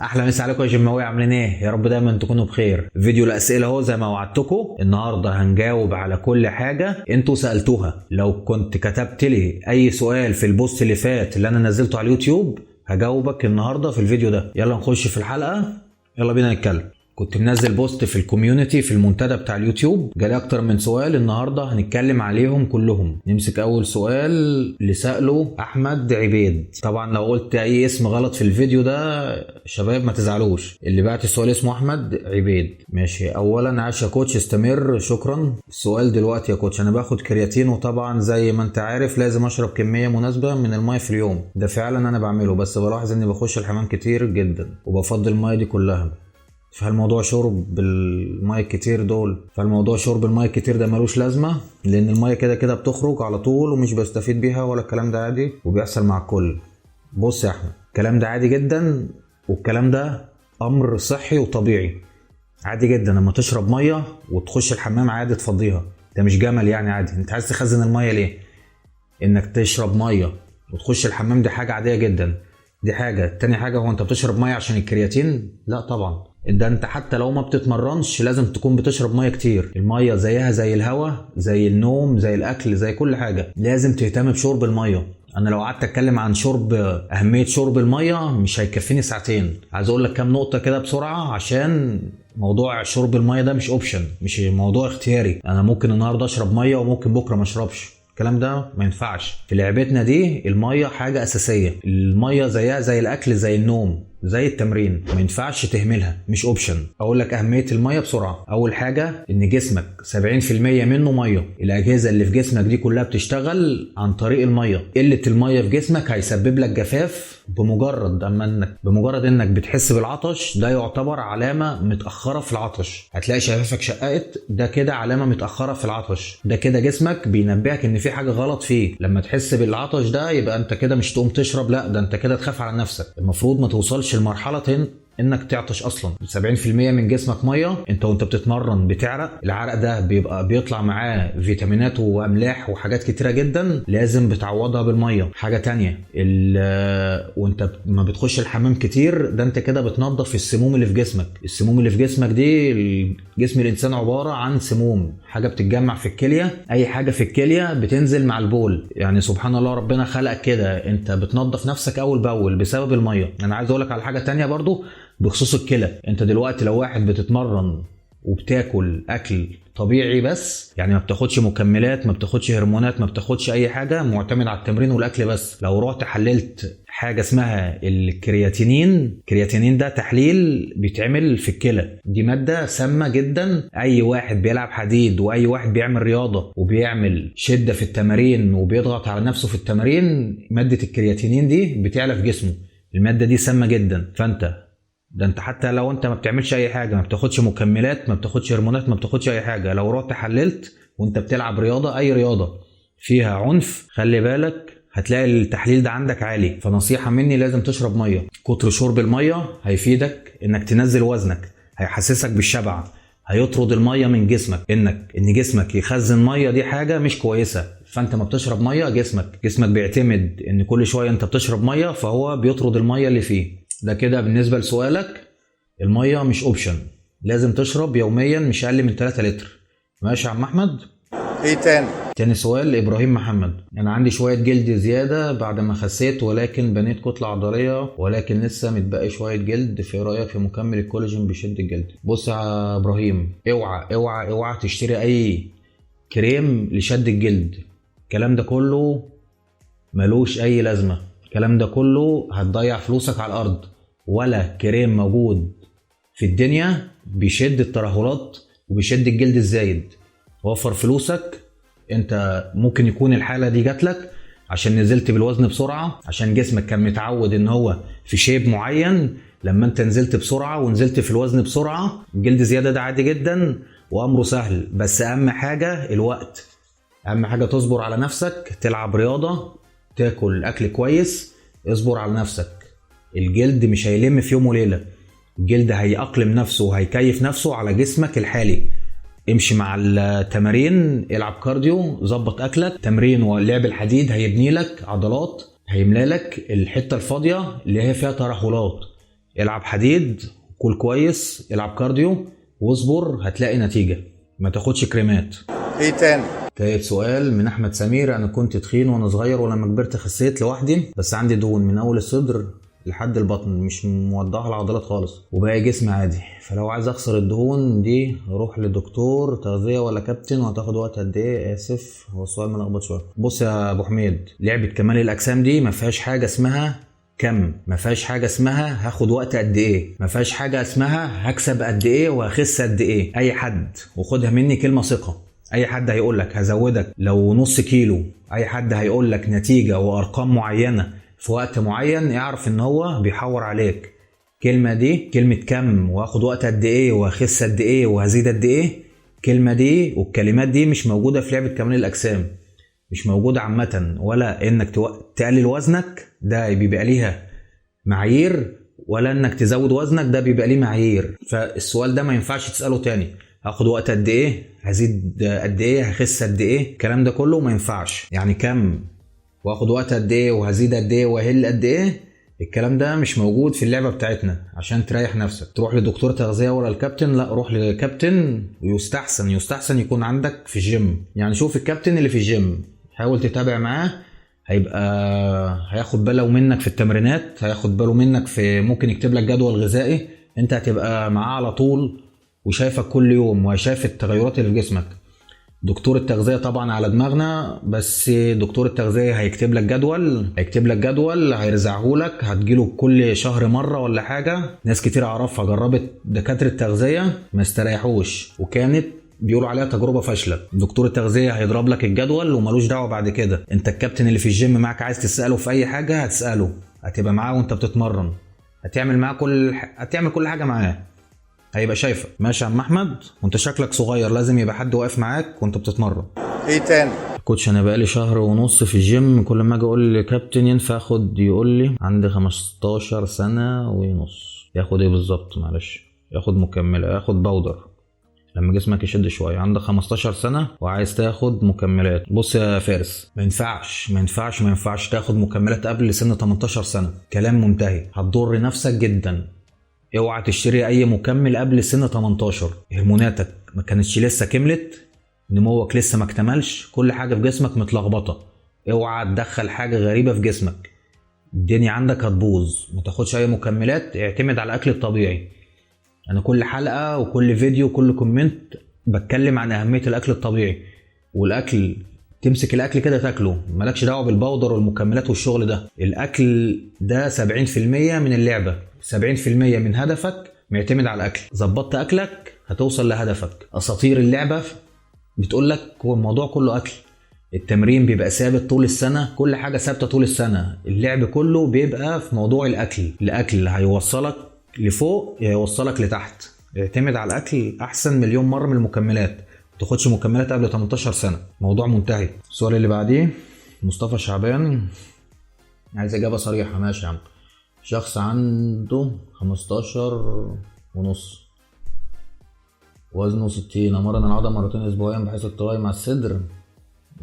احلى مسا عليكم يا جماوي، عاملين ايه؟ يا رب دايما تكونوا بخير. فيديو الاسئلة اهو زي ما وعدتكم، النهارده هنجاوب على كل حاجة انتوا سالتوها. لو كنت كتبت لي اي سؤال في ال post اللي فات اللي انا نزلته على اليوتيوب هجاوبك النهارده في الفيديو ده. يلا نخش في الحلقة، يلا بينا نتكلم. كنت منزل post في ال community في المنتدى بتاع اليوتيوب، جالي اكتر من سؤال، النهارده هنتكلم عليهم كلهم. نمسك اول سؤال اللي سأله احمد عبيد. طبعا لو قلت اي اسم غلط في الفيديو ده شباب ما تزعلوش، اللي بعت السؤال اسمه احمد عبيد. ماشي، اولا عاش يا coach، استمر، شكرا. السؤال دلوقتي يا coach، انا باخد كرياتين وطبعا زي ما انت عارف لازم اشرب كمية مناسبة من المية في اليوم، ده فعلا انا بعمله، بس بلاحظ اني بخش الحمام كتير جدا وبفضل المية دي كلها. فالموضوع شرب المية الكتير دول، فالموضوع شرب المية الكتير ده ملوش لازمة، لأن المية كده كده بتخرج على طول ومش بستفيد بيها ولا الكلام ده عادي وبيحصل مع الكل. بص يا أحمد، الكلام ده عادي جدا، والكلام ده أمر صحي وطبيعي عادي جدا. لما تشرب مية وتخش الحمام عادي تفضيها، ده مش جمل يعني، عادي. انت عايز تخزن المية ليه؟ انك تشرب مية وتخش الحمام دي حاجة عادية جدا، دي حاجة. تاني حاجة، هو انت بتشرب مية عشان الكرياتين؟ لا طبعا، ده انت حتى لو ما بتتمرنش لازم تكون بتشرب مية كتير. المية زيها زي الهواء، زي النوم، زي الاكل، زي كل حاجة، لازم تهتم بشرب المية. انا لو قعدت اتكلم عن شرب اهمية شرب المية مش هيكفيني ساعتين. عايز اقول لك كام نقطة كده بسرعة، عشان موضوع شرب المية ده مش option، مش موضوع اختياري. انا ممكن النهارده اشرب مية وممكن بكره ما اشربش، الكلام ده ما ينفعش. في لعبتنا دي المية حاجة اساسية، المية زيها زي الاكل، زي النوم، زي التمرين، ما ينفعش تهملها، مش option. اقول لك اهمية المية بسرعة. اول حاجة، ان جسمك 70% منه مية، الاجهزة اللي في جسمك دي كلها بتشتغل عن طريق المية. قلة المية في جسمك هيسبب لك جفاف. بمجرد انك بتحس بالعطش، ده يعتبر علامة متاخرة في العطش. هتلاقي شفافك شققت، ده كده علامة متاخرة في العطش، ده كده جسمك بينبهك ان في حاجة غلط فيه. لما تحس بالعطش ده يبقى انت كده مش تقوم تشرب، لا ده انت كده تخاف على نفسك. المفروض ما توصلش المرحلة انك تعطش اصلا. 70% من جسمك مية، انت وانت بتتمرن بتعرق، العرق ده بيبقى بيطلع معاه فيتامينات واملاح وحاجات كتيرة جدا، لازم بتعوضها بالمية. حاجة تانية، وانت ما بتخش الحمام كتير، ده انت كده بتنظف السموم اللي في جسمك. السموم اللي في جسمك دي، جسم الانسان عبارة عن سموم، حاجة بتتجمع في الكلية، اي حاجة في الكلية بتنزل مع البول. يعني سبحان الله ربنا خلق كده، انت بتنظف نفسك اول باول بسبب المية. انا عايز اقولك على حاجة تانية برضو بخصوص الكلى. انت دلوقتي لو واحد بتتمرن وبتاكل اكل طبيعي بس، يعني ما بتاخدش مكملات، ما بتاخدش هرمونات، ما بتاخدش اي حاجة، معتمد على التمرين والاكل بس، لو رحت حللت حاجة اسمها الكرياتينين، الكرياتينين ده تحليل بيتعمل في الكلى، دي مادة سامة جدا. اي واحد بيلعب حديد واي واحد بيعمل رياضة وبيعمل شده في التمارين وبيضغط على نفسه في التمارين، مادة الكرياتينين دي بتعلى في جسمه، المادة دي سامة جدا. فانت ده انت حتى لو انت ما بتعملش اي حاجة، ما بتاخدش مكملات، ما بتاخدش هرمونات، ما بتاخدش اي حاجة، لو رحت حللت وانت بتلعب رياضة، اي رياضة فيها عنف، خلي بالك هتلاقي التحليل ده عندك عالي. فنصيحه مني، لازم تشرب مية. كتر شرب المية هيفيدك انك تنزل وزنك، هيحسسك بالشبع، هيطرد المية من جسمك. ان جسمك يخزن مية دي حاجة مش كويسة. فانت ما بتشرب مية، جسمك بيعتمد ان كل شوية انت بتشرب مية، فهو بيطرد المية اللي فيه. ده كده بالنسبة لسؤالك، المية مش option، لازم تشرب يوميا مش اقل من 3 لتر. ماشي يا عم احمد؟ ايه تاني؟ تاني سؤال ابراهيم محمد. انا عندي شوية جلد زيادة بعد ما خسيت، ولكن بنيت كتلة عضلية، ولكن لسه متبقي شوية جلد، في رايك في مكمل الكولاجين بيشد الجلد؟ بص يا ابراهيم، اوعى اوعى اوعى تشتري اي كريم لشد الجلد، الكلام ده كله ملوش اي لازمه، الكلام ده كله هتضيع فلوسك على الارض. ولا كريم موجود في الدنيا بيشد الترهلات وبيشد الجلد الزايد. وفر فلوسك. انت ممكن يكون الحالة دي جاتلك عشان نزلت بالوزن بسرعة، عشان جسمك كان متعود ان هو في shape معين، لما انت نزلت بسرعة ونزلت في الوزن بسرعة، الجلد زيادة ده عادي جدا وامره سهل. بس اهم حاجة الوقت، اهم حاجة تصبر على نفسك، تلعب رياضة، تاكل اكل كويس، اصبر على نفسك. الجلد مش هيلم في يوم وليلة، الجلد هيأقلم نفسه وهيكيف نفسه على جسمك الحالي. امشي مع التمارين، العب cardio، ظبط اكلك، تمرين ولعب الحديد هيبني لك عضلات، هيملى لك الحتة الفاضيه اللي هي فيها ترهلات. العب حديد، كل كويس، العب cardio، واصبر هتلاقي نتيجة. ما تاخدش كريمات. ايه تاني؟ تالت سؤال من احمد سمير، انا كنت تخين وانا صغير ولما كبرت خسيت لوحدي، بس عندي دهون من اول الصدر لحد البطن مش موضحة العضلات خالص وباقي جسمي عادي، فلو عايز اخسر الدهون دي اروح لدكتور تغذية ولا كابتن، وهتاخد وقت قد ايه؟ اسف هو السؤال ملخبط شوية. بص يا ابو حميد، لعبه كمال الاجسام دي ما فيهاش حاجة اسمها كم، ما فيهاش حاجة اسمها هاخد وقت قد ايه، ما فيهاش حاجة اسمها هكسب قد ايه وهخس قد ايه. اي حد، وخدها مني كلمة ثقة، اي حد هيقول لك هزودك لو نص كيلو، اي حد هيقول لك نتيجة وارقام معينة في وقت معين، اعرف ان هو بيحور عليك. كلمة دي، كلمة كم واخد وقت قد ايه وهخس قد ايه وهزيد قد ايه، الكلمة دي والكلمات دي مش موجودة في لعبه كمال الاجسام، مش موجودة عامة. ولا انك تقلل وزنك ده بيبقى ليها معايير، ولا انك تزود وزنك ده بيبقى ليه معايير. فالسؤال ده ما ينفعش تساله تاني، هاخد وقت قد ايه، هزيد قد ايه، هخس قد ايه، الكلام ده كله ما ينفعش. يعني كم واخد وقت قد ايه وهزيد قد ايه وهل قد ايه، الكلام ده مش موجود في اللعبة بتاعتنا. عشان تريح نفسك تروح لدكتور تغذية ولا الكابتن؟ لا، روح لكابتن، ويستحسن يستحسن يكون عندك في الجيم. يعني شوف الكابتن اللي في الجيم، حاول تتابع معاه، هيبقى هياخد باله منك في التمرينات، هياخد باله منك في، ممكن يكتب لك جدول غذائي، انت هتبقى معاه على طول وشايفك كل يوم وشايف التغيرات اللي في جسمك. دكتور التغذية طبعا على دماغنا، بس دكتور التغذية هيكتب لك جدول، هيكتب لك جدول هيرزعه لك، هتجيله كل شهر مرة ولا حاجة. ناس كتير اعرفها جربت دكاترة التغذية ما استريحوش، وكانت بيقولوا عليها تجربة فاشلة. دكتور التغذية هيضرب لك الجدول وملوش دعوة بعد كده. انت الكابتن اللي في الجيم معاك، عايز تسأله في اي حاجة هتسأله، هتبقى معاه وانت بتتمرن، هتعمل معاه هتعمل كل حاجة معاه، هيبقى شايفك. ماشي يا عم احمد، وانت شكلك صغير لازم يبقى حد واقف معاك وانت بتتمرن. ايه تاني؟ coach انا بقالي شهر ونص في الجيم، كل ما اجي اقول لكابتن ينفع اخد، يقول لي عندي 15 سنة ونص. ياخد ايه بالظبط؟ معلش، ياخد مكملة، ياخد powder لما جسمك يشد شوية. عندك 15 سنة وعايز تاخد مكملات؟ بص يا فارس، ما ينفعش ما ينفعش ما ينفعش تاخد مكملات قبل سن 18 سنة، كلام منتهي، هتضر نفسك جدا. اوعى تشتري اي مكمل قبل سن 18، هرموناتك ما كانتش لسه كملت، نموك لسه ما اكتملش، كل حاجة في جسمك متلخبطه، اوعى تدخل حاجة غريبة في جسمك، الدنيا عندك هتبوظ. ما تاخدش اي مكملات، اعتمد على الاكل الطبيعي. انا كل حلقة وكل فيديو وكل comment بتكلم عن اهمية الاكل الطبيعي، والاكل تمسك الاكل كده تاكله، مالكش دعوه بال powder والمكملات والشغل ده. الاكل ده 70% من اللعبة، 70% من هدفك معتمد على الاكل. ظبطت اكلك هتوصل لهدفك. اساطير اللعبة بتقول لك هو الموضوع كله اكل، التمرين بيبقى ثابت طول السنة، كل حاجة ثابتة طول السنة، اللعب كله بيبقى في موضوع الاكل. الاكل هيوصلك لفوق يا هيوصلك لتحت. اعتمد على الاكل احسن مليون مرة من المكملات. ما تاخدش مكملات قبل 18 سنة، موضوع منتهي. السؤال اللي بعديه مصطفى شعبان، عايز اجابه صريحه. ماشي يا عم. شخص عنده 15 ونص، وزنه 60، امرن العضلة مرتين اسبوعيا بحيث ال tri مع الصدر،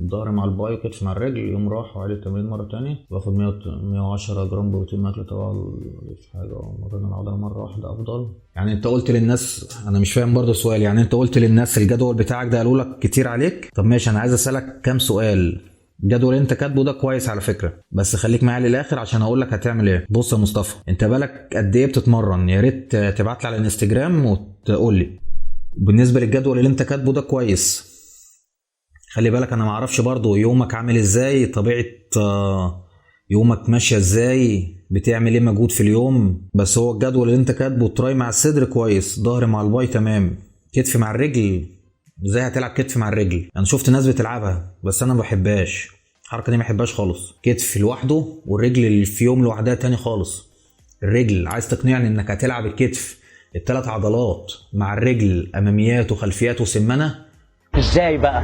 الظهر مع ال bi، وكتف مع الرجل، يوم راح وعيد التمرين مرة تانية، باخد 110 جرام بروتين مع اكل طبعا في حاجة، مرن العضلة مرة واحدة افضل. يعني انت قلت للناس، انا مش فاهم برضه السؤال، يعني انت قلت للناس الجدول بتاعك ده قالوا لك كتير عليك؟ طب ماشي، انا عايز اسالك كام سؤال. الجدول اللي انت كاتبه ده كويس على فكرة، بس خليك معايا للاخر عشان اقول لك هتعمل ايه. بص يا مصطفى، انت بالك قد ايه بتتمرن؟ يا ريت تبعت لي على الانستجرام وتقول لي. بالنسبة للجدول اللي انت كاتبه ده كويس، خلي بالك انا معرفش برضو يومك عامل ازاي، طبيعة يومك ماشية ازاي، بتعمل ايه مجهود في اليوم. بس هو الجدول اللي انت كاتبه tri مع الصدر كويس، ظهر مع ال bi تمام، كتف مع الرجل. ازاي هتلعب كتف مع الرجل؟ انا شفت ناس بتلعبها بس انا ما بحبهاش الحركة دي، ما بحبهاش خالص. كتف لوحده والرجل اللي في يوم لوحدها تاني خالص. الرجل عايز تقنعني انك هتلعب الكتف الثلاث عضلات مع الرجل، اماميات وخلفيات وسمنه؟ ازاي بقى؟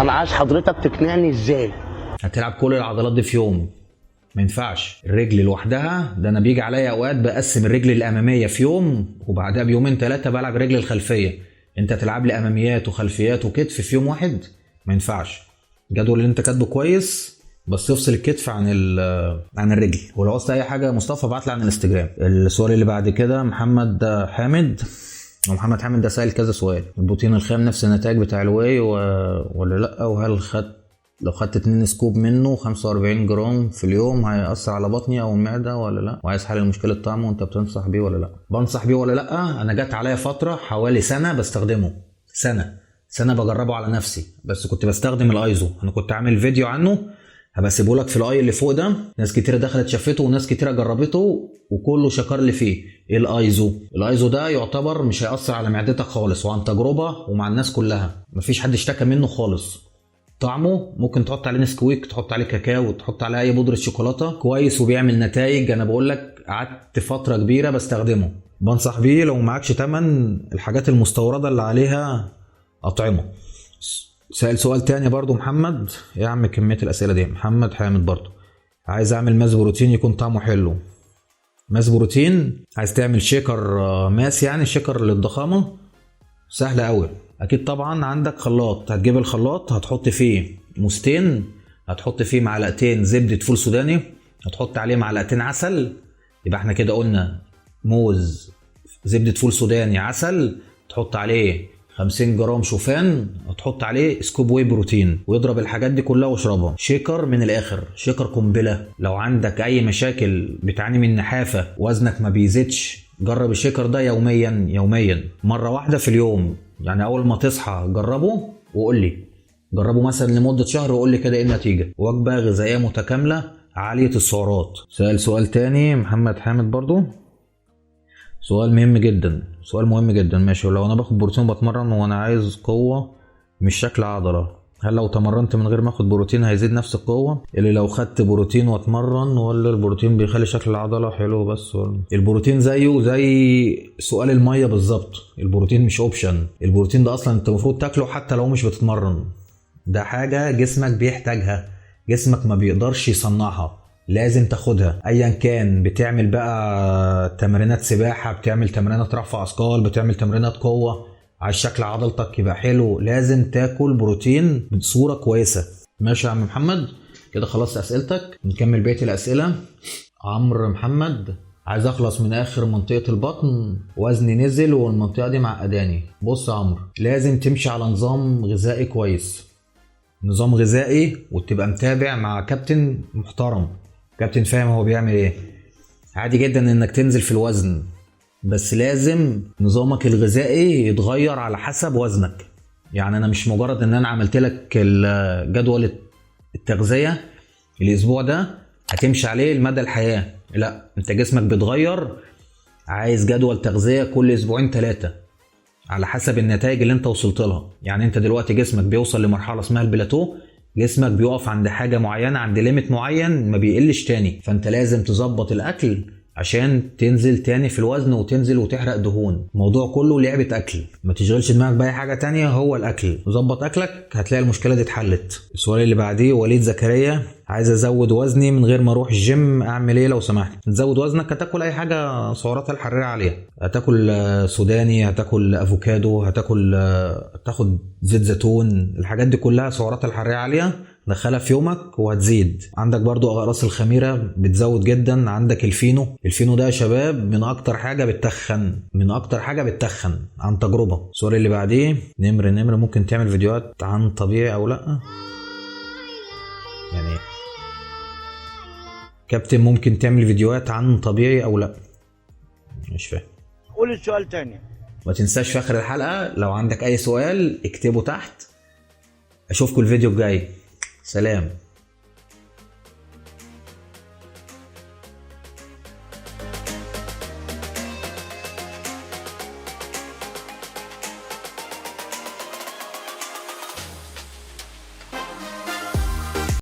انا عايز حضرتك تقنعني ازاي هتلعب كل العضلات دي في يوم؟ ما ينفعش. الرجل لوحدها ده انا بيجي عليا اوقات بقسم الرجل الامامية في يوم، وبعدها بيومين ثلاثة بلعب الرجل الخلفية. انت تلعب لي اماميات وخلفيات وكتف في يوم واحد؟ ما ينفعش. الجدول اللي انت كاتبه كويس، بس افصل الكتف عن عن الرجل. ولو عوزت اي حاجة يا مصطفى ابعت لي عن الانستجرام. السؤال اللي بعد كده محمد حامد، ومحمد حامد ده سأل كذا سؤال. البروتين الخام نفس النتائج بتاع ال whey ولا لا؟ وهل لو خدت 2 scoop منه 45 جرام في اليوم هيأثر على بطني او المعدة ولا لا؟ وعايز حل مشكلة طعمه، وانت بتنصح بيه ولا لا؟ بنصح بيه ولا لا؟ انا جت عليا فترة حوالي سنة بستخدمه، سنة بجربه على نفسي، بس كنت بستخدم الايزو. انا كنت عامل فيديو عنه هبقى اسيبه لك في ال i اللي فوق ده، ناس كتيرة دخلت شافته وناس كتيرة جربته وكله شكر لي فيه. ايه الايزو؟ الايزو ده يعتبر مش هيأثر على معدتك خالص، وعن تجربه ومع الناس كلها مفيش حد اشتكى منه خالص. طعمه ممكن تحط عليه نسكويك، تحط عليه كاكاو، تحط عليه اي بودره شوكولاتة، كويس وبيعمل نتائج. انا بقول لك قعدت فترة كبيرة بستخدمه. بنصح بيه لو معكش تمن الحاجات المستورده اللي عليها اطعمه. سأل سؤال تاني برضو محمد، يا عم كمية الأسئلة دي. محمد حامد برضو عايز أعمل mass protein يكون طعمه حلو. mass protein عايز تعمل shaker mass، يعني shaker للضخامة، سهلة أوي. أكيد طبعا عندك خلاط، هتجيب الخلاط هتحط فيه موزتين، هتحط فيه معلقتين زبدة فول سوداني، هتحط عليه معلقتين عسل. يبقى احنا كده قلنا موز، زبدة فول سوداني، عسل، تحط عليه 50 جرام شوفان، هتحط عليه scoop whey protein، ويضرب الحاجات دي كلها واشربها. shaker من الاخر، shaker قنبلة. لو عندك اي مشاكل بتعاني من نحافه، وزنك ما بيزيدش، جرب ال shaker ده يوميا، يوميا مرة واحدة في اليوم. يعني اول ما تصحى جربه وقول لي، جربه مثلا لمدة شهر وقول لي كده ايه النتيجة. وجبة غذائية متكاملة عالية السعرات. سأل سؤال تاني محمد حامد برضو، سؤال مهم جدا، سؤال مهم جدا. ماشي، ولو انا باخد بروتين وبتمرن وانا عايز قوة مش شكل عضلة، هل لو تمرنت من غير ما اخد بروتين هيزيد نفس القوة اللي لو خدت بروتين واتمرن، ولا البروتين بيخلي شكل العضلة حلو بس؟ ولا البروتين زيه زي سؤال المية بالظبط، البروتين مش option. البروتين ده اصلا انت المفروض تاكله حتى لو مش بتتمرن، ده حاجة جسمك بيحتاجها، جسمك ما بيقدرش يصنعها، لازم تاخدها. ايا كان بتعمل بقى تمرينات سباحة، بتعمل تمرينات رفع اثقال، بتعمل تمرينات قوة، عايز شكل عضلتك يبقى حلو، لازم تاكل بروتين بصورة كويسة. ماشي يا عم محمد، كده خلصت اسئلتك، نكمل بقية الاسئلة. عمرو محمد عايز اخلص من اخر منطقة البطن، وزني نزل والمنطقة دي معقداني. بص يا عمرو، لازم تمشي على نظام غذائي كويس، نظام غذائي، وتبقى متابع مع كابتن محترم، كابتن فاهم هو بيعمل ايه. عادي جدا انك تنزل في الوزن، بس لازم نظامك الغذائي يتغير على حسب وزنك. يعني انا مش مجرد ان انا عملت لك جدول التغذية الاسبوع ده هتمشي عليه لمدى الحياة، لا، انت جسمك بيتغير، عايز جدول تغذية كل اسبوعين 3 على حسب النتائج اللي انت وصلت لها. يعني انت دلوقتي جسمك بيوصل لمرحلة اسمها البلاتو، جسمك بيقف عند حاجة معينة، عند limit معين، ما بيقلش تاني، فانت لازم تظبط الاكل عشان تنزل تاني في الوزن وتنزل وتحرق دهون. الموضوع كله لعبة اكل، ما تشغلش دماغك باي حاجة تانية، هو الاكل. ظبط اكلك هتلاقي المشكلة دي اتحلت. السؤال اللي بعديه وليد زكريا، عايز ازود وزني من غير ما اروح الجيم، اعمل ايه لو سمحت؟ تزود وزنك هتاكل اي حاجة سعراتها الحرارية عالية، هتاكل سوداني، هتاكل افوكادو، هتاكل تاخد زيت زيتون، الحاجات دي كلها سعراتها الحرارية عالية، دخلها في يومك وهتزيد. عندك برضو اقراص الخميره بتزود جدا. عندك الفينو، الفينو ده يا شباب من اكتر حاجة بتتخن، من اكتر حاجة بتتخن عن تجربه. السؤال اللي بعديه نمر، ممكن تعمل فيديوهات عن طبيعي او لا؟ يعني كابتن ممكن تعمل فيديوهات عن طبيعي او لا؟ مش فاهم، قول السؤال تاني. ما تنساش في اخر الحلقة لو عندك اي سؤال اكتبه تحت. اشوفكم الفيديو الجاي، سلام.